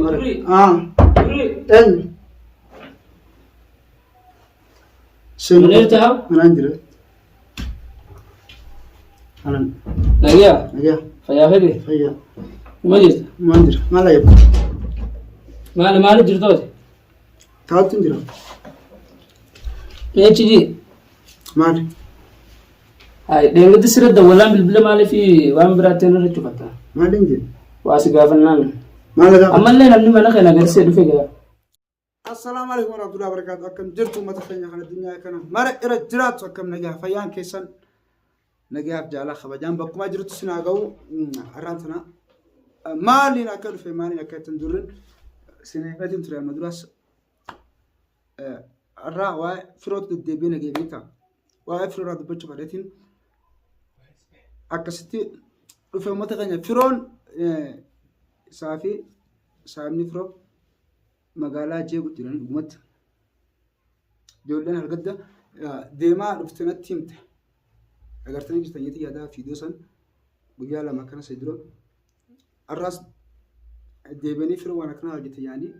nama. Eenyu? Seenu. Maneertaa? Manaan jira. Anan. Nagaa? Nagaa. Fayyaa fedhe? Fayyaa. Uma jirta? Maan jira. Maal ayyatu? Maali maali jirtooti? Taatu hin jira. PhD. Maali? Hai, dheengaddi sirra dawwalaan bilbila maaliif waan biraatti irra cufatta? Maali hin jedhu? Waa si gaafannaan. Maal gaafata? Ammallee namni mana kana garsee dhufe gaa. Assalaamu alaikum warahmatullahi wabarakatuh. Akkam jirtu uummata keenya kana addunyaa kana mara irra jiraattu akkam nagaa fayyaan keessan nagayaaf jaalaa kabajaan bakkuma jirtu sin haa ga'u har'aan tana maaliin akka dhufe maaliin akka ittiin durrin sin eegatiin ture amma duras har'aa waa'ee firoota deddeebi'ee nagee beektaa waa'ee firoodhaa dubbachuu fadheetiin akkasitti dhufe uummata keenya firoon isaa fi saamni firoo magaalaa jeequ jiranii dhugumatti. Ijoolleen hargadda deemaa dhufte natti himte. Agartanii jirtan jetti yaadaa fiidoo san guyyaa 2 akkana isa dura. Har'aas deebi'anii firoo waan akkanaa hojjete yaanii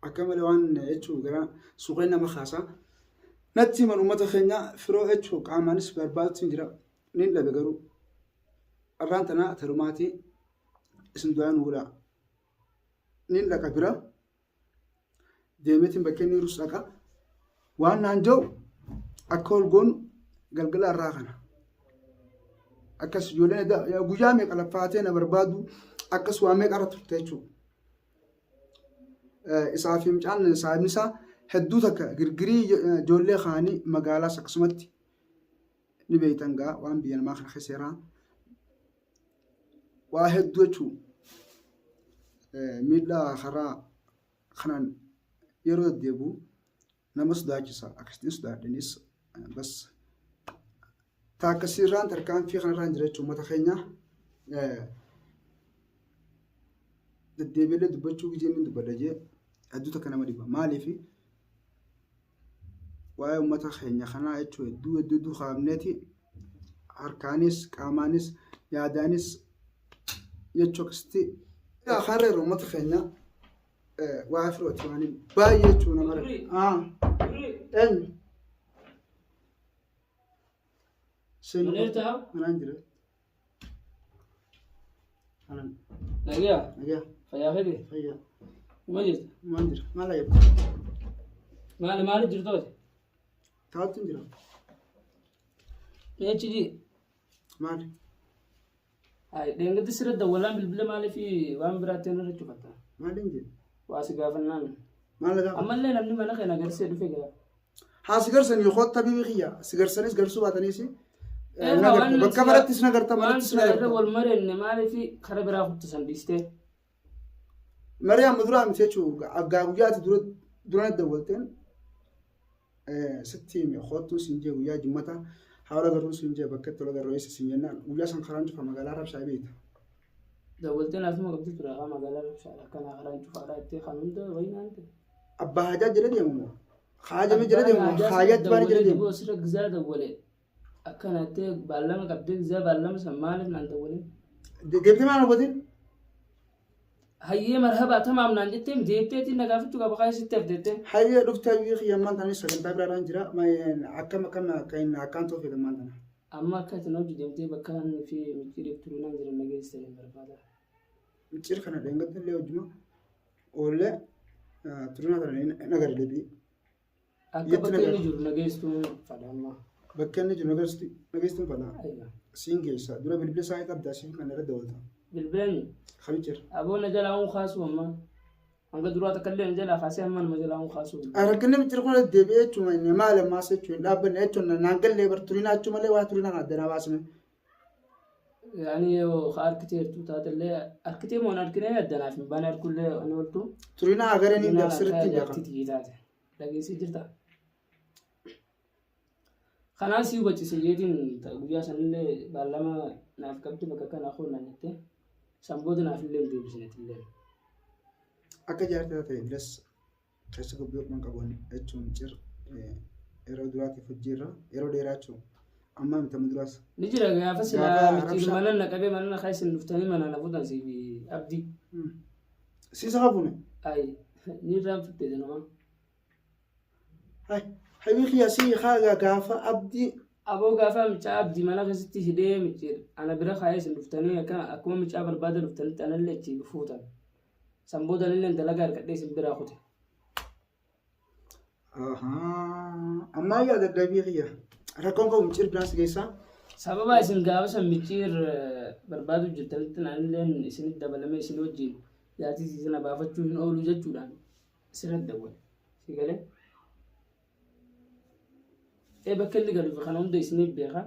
akka malee waan jechuu gara suuqeen nama kaasaa. Natti himan uummata keenya firoo jechuu qaamaanis barbaadutti hin jira. Niin dhabe garuu. Har'aan tanaa tarumaatii isin du'aa nu godhaa. Nin dhaqa bira deemeetiin bakka inni jirus dhaqa. Waan naan jiru akka ol goonu galgala irraa kana. Akkas ijoolleen guyyaa meeqa laffaatee na barbaadu akkas waa meeqa irra turte jechuudha. Isaa fi mucaan saahibni isaa hedduu takka girgirii ijoollee kaanii magaalaas akkasumatti ni beektan gaa waan biyya namaa kana keessa jiraa. Waa hedduu jechuun miidhaa karaa kanaan yeroo deddeebi'u nama sodaachisa. Akkasittiin sodaadhanis bas ta akkasiirraan tarkaanfii kanarraan jira jechuun uummata keenya deddeebi'ee dubbachuu gizeen ni dubbadha jee hedduu takka nama dhiba. Maaliif waa'ee uummata keenya kanaa jechuun hedduu hedduu hedduu kaafneeti harkaanis qaamaanis yaadaanis jechuu akkasitti har'a yeroo uummata keenya waa'ee firooti waan baay'ee jechuu nama eenyu seenu Maneertaa? manaan jira anan Nagaa? Nagaa. Fayyaa fedhe? Fayyaa. Uma jirta? Maan jira maal ayyatu? Maali maali jirtooti? Taatu hin jira. PhD. Maali? Hai, dheengaddi sirra dawwalaan bilbila maaliif waan biraatti irra cufatta? Maali hin jedhu? Waa si gaafannaan. Maal gaafata? Ammallee namni mana kana garsee dhufe gaa. Haa si garsanii kootta bibi kiyya si garsanis garsuu baataniis nagarta bakka marattis nagarta Waan marattis sila irra nagarta. wal marenne maaliif kara biraa kuttisan dhiistee? Marii amma duraa miti jechuun aggaa guyyaati dura dura dawwalteen sitti hime koottuu siin jee guyyaa jimmata haala garuu siin jee bakka itti wal agarru eessa siin jennaan guyyaa san karaan cufa magaalaa rabshaa beekta. Dawwaltee naaf hima qabdi ture haa magaalaa rabshaadha akkanaa karaan cufaadha jettee kan hunda wayinaan ta'e. Abbaa hajaa jala deemu moo? Haajame jala deemu moo? Haajaatti baane jala deemu. Sirra gizaa dawwale akkana jettee baallama qabdee gizaa baallama san maaliif naan dawwalin? Deebitee maal hubatin? Hayyee marhabaa tamaam naan jettee deebiteetiin na gaafachuu qaba kaayee sitti hafteettee. Hayyee dhufte hayyee kiyya ammaan tana sagantaa biraadhaan jira. Akkam akkam akka inni akkaan ta'u fedha ammaan tana. Amma akka itti hojii deemtee bakka inni fi micciiriif turinaan jiran na geessite hin barbaada. Micciir kana dheengadda illee hojjuma oollee turinaa tana hin agarre deebi'ee. Akka Yetti bakka nagaa. inni jiru na geessuun fedha amma. Bakka inni jiru nageessuun fedha. Aywa. Siin geessa. Dura bilbila isaa qabdaa siin kan irra dawwalta. Bilbilaan Kamichir. aboo na jalaa hun kaasuu amma. Hanga duraa takka illee na jalaa kaasee amma nama jalaa hun kaasuu. Rakkinni micciir kun deebi'ee jechuun inni maal ammaas jechuun hin dhaabbanne jechuun naan gallee bar turinaa jechuu malee waa turinaa kan addanaa baasne. Yaani yoo ka arkiteertuu taatellee arkitee moo hin arkinee addanaaf hin baane arkullee ani ooltu. Turinaa agareen hin Turinaa beeku sirriitti hin beekan. jaartii tiyyi taate. Dhageessee jirta. Kanaan si hubachiise jeetiin guyyaa sanillee baallama naaf qabdi bakka kanaa koo naan jettee san booda naaf illee hin deebisne illee. Akka jaartii taate bilas keessa gobbii quban qabuun jechuun cir yeroo duraatiif hojiirra yeroo dheeraa jechuun amma miti amma duraas. Ni jira gaafa silaa Gaafa micciir rabshaa- mana na qabee mana na isin dhuftanii mana na fuutan siif abdii. Siisa hafuune. Ayi ni irraanfatte sanuma. Hay habii kiyya si haa gaafa abdii. Aboo gaafa micaa abdii mana keessatti hidhee micciir ana bira kaayee isin dhuftanii akka akkuma micaa barbaada dhuftanitti anallee achi fuutan. San booda anillee dalagaa harkadhee isin biraa kute. Ammaa yaada dadhabii kiyya. Rakkoon qabu micciir biraan si geessaa. Sababa isin gaafa san micciir barbaadu jirtanitti anilleen isinitti dabalamee isin wajjin jaatii sana baafachuu hin oolu jechuudhaan sirratti dawwale. Si galee? Ee bakka inni galuuf kana hunda isiniif beeka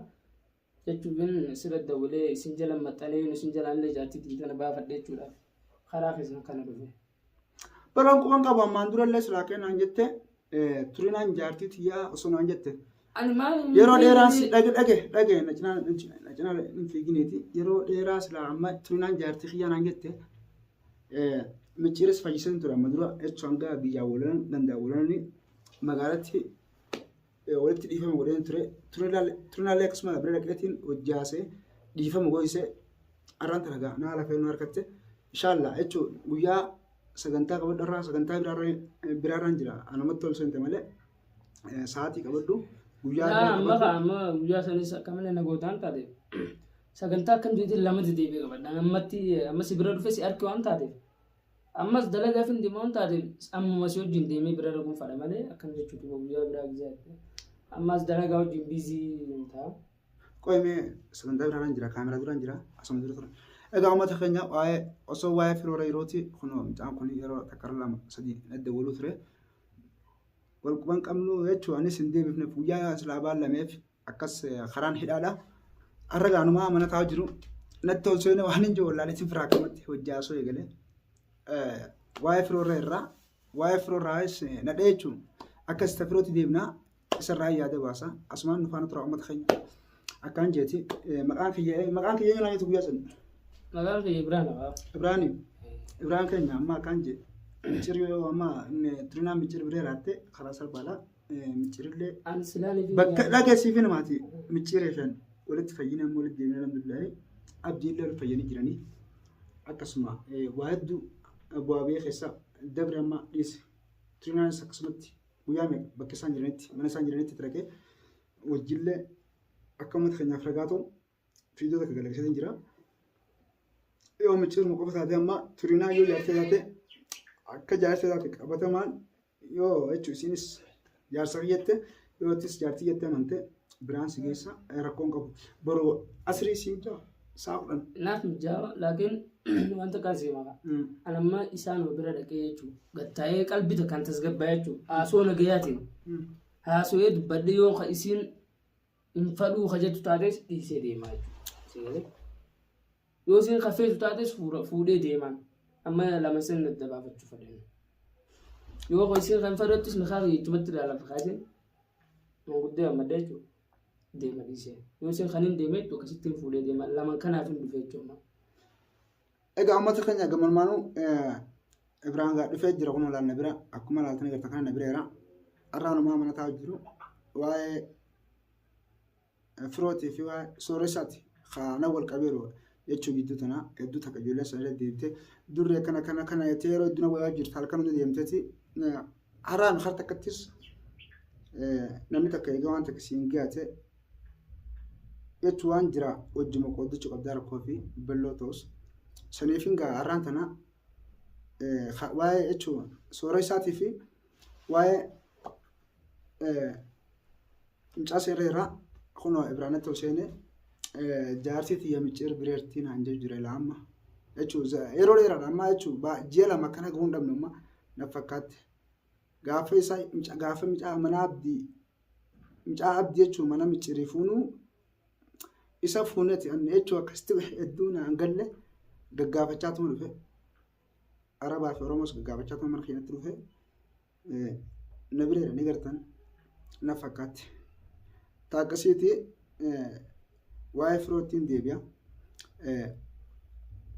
jechuun sirratti dawwalee isin jala maxxanee isin jalaan illee jaartii tana baafadhe jechuudhaaf karaa keessan kana dhufe. Baraan quban qabu ammaan durallee silaa kennaan jette turinaan jaartii tiyyaa osoo naan jette. Ani maal Yeroo dheeraa si dhage dhage dhage na cinaa na cinaa hin fiigineeti. Yeroo dheeraa silaa amma turinaan jaartii kiyyaa naan jette micciiris fayyiseen ture amma dura jechuun hanga biyyaa walolan danda'a walolanii magaalatti walitti dhiifama godheen ture. Turinaallee akkasuma bira dhaqeetiin hojjaasee dhiifama goosisee arraan tana gaa naa lafee nu harkatte. Inshallah jechuun guyyaa sagantaa qabadhu irraa sagantaa biraarraan jira anumatti ol seente malee sa'aatii qabadhu guyyaa biraa Amma qabadhu. amma guyyaa sanis akka malee na gootaan taate sagantaa akkam jeetiin lama deddeebi'ee qabadha. Ammatti amma si bira dhufe si arke waan taateef ammas dalagaaf hin deema waan taateef ammuma si wajjin deemee bira dhaquun fadha malee akkam jechuutu guyyaa biraa gizaa ammas dalagaa wajjin biizii hin ta'a. Qo'imee sagantaa biraarraan jira kaameraa duraan jira asuma dura ture. Egaa uummata keenya waa'ee osoo waa'ee firoora yerooti kunoo mucaan kun yeroo takka lama sadii adda waluu ture. Wal quban qabnu jechuun anis hin deebifne guyyaa silaa baallameef akkas karaan hidhaadha. Har'a gaanumaa mana taa'u jiru natti ol seene waan hin jiru wallaaleetiin firaa akkamatti hojjaasoo eegale. Waa'ee firoorra irraa waa'ee firoorraas nadhee jechuun akka isa firootti deemnaa isarraa yaada baasa. Asumaan nu faana tura uummata keenya. Akkaan jeeti maqaan kiyya maqaan kiyya eenyu naanitu guyyaa san? Maqaan kiyya Ibrahim Abaa. Ibrahim. Ibrahim keenya amma akkaan jee micciir yoo amma turinaan micciir biree raatte karaa salphaadha. Micciirillee Ani silaan fi bakka dhageessiif namaati micciiree shan walitti fayyina amma walitti deemee alhamdulillahi abdiillee walitti fayyanii jiranii akkasuma waa hedduu bu'aa biyya keessa dabre amma dhiise turinaanis akkasumatti guyyaa meeqa bakka isaan jiranitti mana isaan jiranitti dhaqee wajjillee akka uummata keenyaaf ragaa ta'u viidiyoo takka galaksiisan jira. Yoo micciiruma qofa taate amma turinaa yoo jaartee taate akka jaartee taate qabatamaan yoo jechuun isinis jaarsa jette yoo ittis jaartii jette amante biraan si geessa rakkoon qabu. Boru asrii si hojjaa sa'a 10. Naaf mijaawa laakiin wanta kan si maka. Ani amma isaan bira dhaqee jechuudha. Gattaa'ee qalbii takkaan tasgabbaa'ee jechuudha. Haasoo nagayaatiin haasoo'ee dubbadhee yoo ka isiin hin fadhuu ka jettu taates dhiisee deemaa jechuudha. Yoo isiin ka feetu taates fuudhee deemaan. Amma lama sin adda baafachuu fedhan. Yoo ka isiin kan fedhattus mikaa kiyyachumatti ilaala fakkaatee manguddee ammadda jechuudha. Deema dhiisee. Yoo isiin kan hin deeme jechuudha akkasittiin fuudhee deema. Lama kanaaf hin dhufe jechuudha. Egaa uummata keenya gamalmaanuu Ibrahim gaa dhufee jira kun olaanna bira akkuma ilaaltanii gartan kana na bira jira. Har'aanumaa mana taa'u jiru waa'ee firootii fi waa'ee sooressaati kana wal qabeeru jechuu gidduu tana hedduu takka ijoollee sana irra deemte durri akkana kana kana jettee yeroo hedduu na wayaa jirta halkan hunda deemteeti har'aan har takkattis namni takka egaa waan takka siin gaate jechuu waan jira wajjuma qooddachuu qabdaa rakkoo fi balloo ta'us saniif hin gaa har'aan tana waa'ee jechuun soora isaatii fi waa'ee mucaa seerreerraa kunoo Ibraanatti ol seenee jaartii tiyya micciir bireertii naan jedhu jira ilaa amma jechuun yeroo dheeraadha amma jechuun ji'a 2 akkana gahuu hin dhabne amma na fakkaatti gaafa isaa gaafa mucaa mana abdii mucaa abdii jechuun mana micciirii fuunuu isa fuuneti anni jechuun akkasitti hedduu naan galle gaggaafachaa tuma dhufe Arabaa fi Oromoos gaggaafachaa tuma mana keenyatti dhufe na bireera ni gartan na fakkaatti. Ta akkasiiti waa'ee firoottiin deebi'a.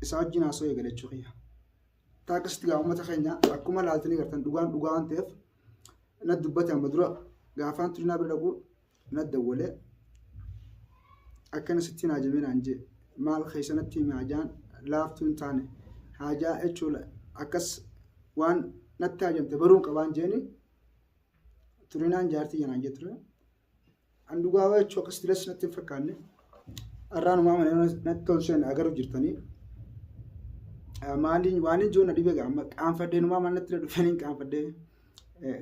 Isaa wajjin haasoo eegale jechuu kiyya. Ta akkasitti gaa uummata keenya akkuma laaltanii gartan dhugaan dhugaa waan ta'eef na dubbate amma dura gaafaan turinaa bira dhaqu na dawwalee akkana sitti naa jabee naan jee maal keessa natti hime hajaan laaftuu hin taane haajaa jechuun Akkas waan natti haajamte baruun qabaan jeeni turinaan jaartii janaan jee ture. An dhugaa jechuu akkas tilas natti hin fakkaanne. Har'aanumaa mana natti tolcheen agaru jirtanii. Maaliin waan hin jiru na dhibee amma qaanfadhee numaa mana natti dhufeen hin qaanfadhee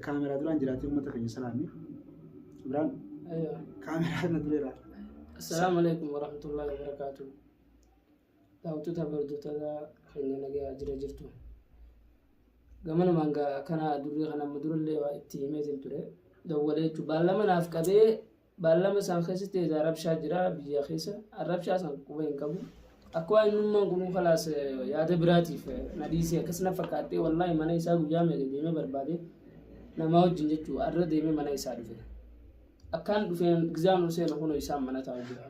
kaameraa duraan jiraatee uummata keenya salaamii. Biraan kaameraa na dura ilaala. Assalaamu alaikum warahmatullahi wabarakatuh. Daawwattoota hordoftoota keenya nagaa jira jirtu. Gamanumaan gaa kana durrii kana amma durallee waa itti himeetiin ture. Dawwalee jechuun baallama naaf qabee baallama isaan keessatti egaa rabshaa jira biyya keessa. Rabshaa san quba hin qabu. Akka waan innummaan kunuu kalaas yaada biraatiif na dhiisee akkas na fakkaattee wallaahi mana isaa guyyaa meeqa deemee barbaade namaa wajjin jechuu arra deemee mana isaa dhufe. Akkaan dhufeen gizaan ol seenu kunoo isaan mana taa'u jira.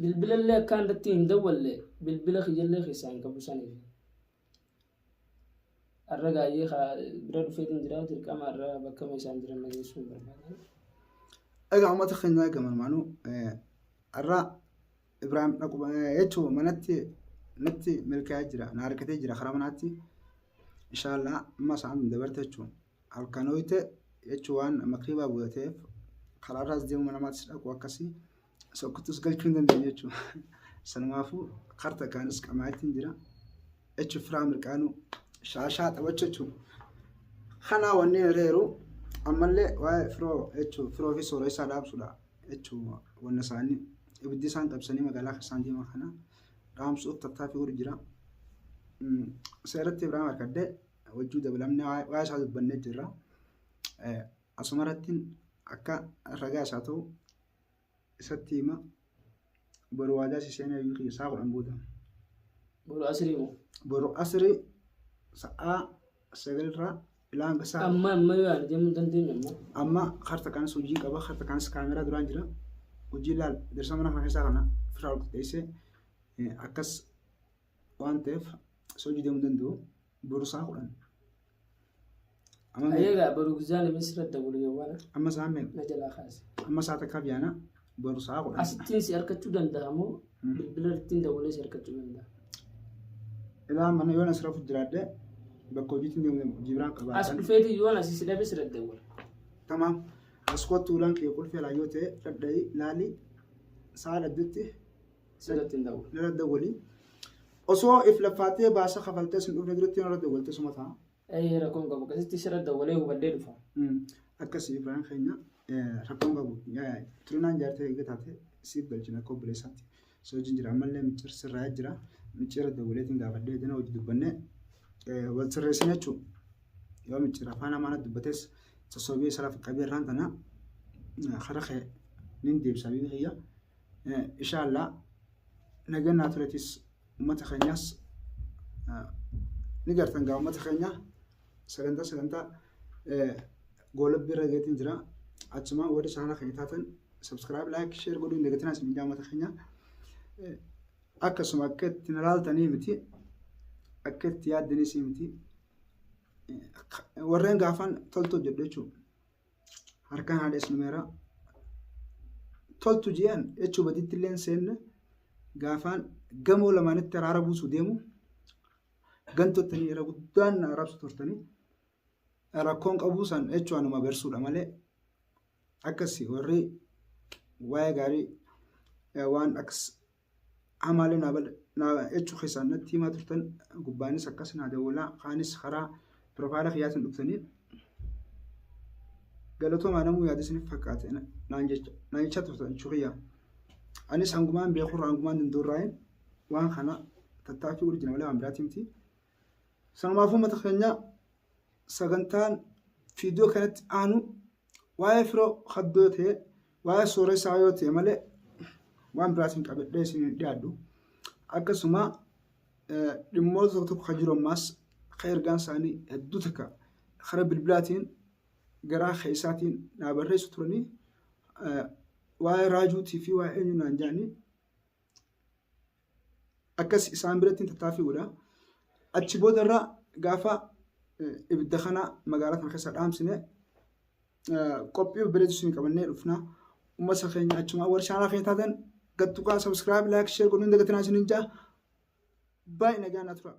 Bilbilallee akkaan irratti hin dawwalle bilbila kiyyallee keessaa hin qabu saniif. Har'a gaayyee bira dhufeetiin jira dirqama har'a bakka isaan jiran nageessuu hin barbaadan. Egaa uummata keenya eegaman har'a Ibraahim dhaqu jechuun manatti natti milkaa'ee jira na argatee jira karaa manaatti inshaallah amma isaan dabarte jechuun halkan hoyte jechuun waan makriibaa bu'ateef karaarraas deemu manamaattis dhaqu akkasii sokkuttus galchuu hin dandeenye jechuudha. Sanumaafuu karta kaanis qamaa'eetiin jira. Jechuun firaa mirqaanuu shaashaa taphachuu jechuudha. Kanaa wanni reeru ammallee waa'ee firoo jechuun firoo fi sooressaa dhaabsuudha jechuun wanna isaanii ibiddi isaan qabsanii magaalaa keessaan deeman kana dhaamsuuf tattaaffii godhu jira. Seeratti Ibraahim harkadhee wajjuu dabalamnee waa'ee isaa dubbannee jirra. Asuma irratti akka ragaa isaa ta'u isatti hima. Boru waadaa si seenee iyyuu kiyya sa'a 10 booda. Boru asrii moo? Boru asrii sa'aa 9 irraa ilaa hanga sa'a. Amma amma yoo yaane deemuu hin dandeenyu amma. Amma karta kanas hojii qaba karta kanas kaameraa duraan jira. Hojii laal dirsa mana kana keessaa kana ofirraa ol qixxeessee akkas waan ta'eef hojii deemuu danda'u boru sa'a 10. Amma meeqa? Egaa boru gizaan inni sirra dawwalu yawwaana Amma sa'a meeqa? Na jalaa kaase. Amma sa'a takkaaf yaana boru sa'a 10. Asittiin si argachuu danda'a moo bilbila ittiin dawwalee si argachuu danda'a? Ilaa mana yoon asirra jiraadhe bakka hojiitti deemu hojii biraan As qabaatan. dhufeeti yoon asii si dhabe sirra dawwala. Tamaam. As kottu ulaan kee qulfii alaa yoo ta'e dhadha'i laali sa'a dhabdutti Sirratti hin dawwalu. Narra dawwali. Osoo if laffaatee baasa kafaltee sin dhufne duratti narra dawwalte suma ta'a. Ee rakkoon qabu akkasitti sirra dawwalee hubadhee dhufa. Akkasii Ibrahim keenya rakkoon qabu turinaan jaartee eega taate siif galchina akka obboleessaatti si wajjin jira ammallee miccir sirraa jira micciira dawwaleetiin gaafadhee dina hojii dubbannee wal sirreessine jechuudha. Yoo micciira afaan amaana dubbates sossobee isa lafa qabee irraan tana kara kee nin deebisa biyya kiyya. Inshallah nagaan naa turetis uummata keenyaas ni gartan gaa uummata keenya sagantaa sagantaa goolabbii irra geetiin jira. Achuma warri chaanala keenya taatan subscribe, like, share godhuu hin dagatinaa isin ijaa uummata keenya. Akkasuma akka itti na laaltanii miti akka itti yaaddaniis miti warreen gaafan toltu hojjedhu jechuudha. Harkaan haadha numeera toltu ji'an jechuu baditti illee hin seenne gaafaan gamoo lamaanitti araara buusuu deemu gantottanii irra guddaan na arrabsu turtanii rakkoon qabuu san jechuu anuma barsuudha malee akkasi warri waa'ee gaarii waan akkas hamaalee naa bal naa jechuu keessaan natti himaa turtan gubbaanis akkas naa dawwalaa kaanis karaa piroofaayila kiyyaatiin dhuftanii galatoomaa namuu yaada isiniif fakkaate naan jecha naan jechaa turtan jechuu kiyyaa. Anis hangumaan beekurraa hangumaan danda'urraa waan kana tattaaffii godhu jira malee waan biraatii miti. Sanumaafuu uummata keenya sagantaan viidiyoo kanatti aanu waa'ee firoo kaddoo ta'e waa'ee sooressaa yoo ta'e malee waan biraatiin qabadhee isin hin dhiyaadhu. Akkasuma dhimmoota tokko tokko kan jiru ammaas kan ergaan isaanii hedduu takka karaa bilbilaatiin garaa keessaatiin naa barreessu turanii waa'ee raajuutii fi waa'ee eenyu naan jedhanii akkas isaan biratti tattaaffii godha. Achi booda irraa gaafa ibidda kana magaalaa kana keessa dhaamsine qophii babbareedu isin qabannee dhufna. Uummata keenya achuma warri chaanaa keenya taatan gattuqaa subscribe, like, share godhuun dagatinaa isiniin ja'a. Baay'ee nagaa naa tura.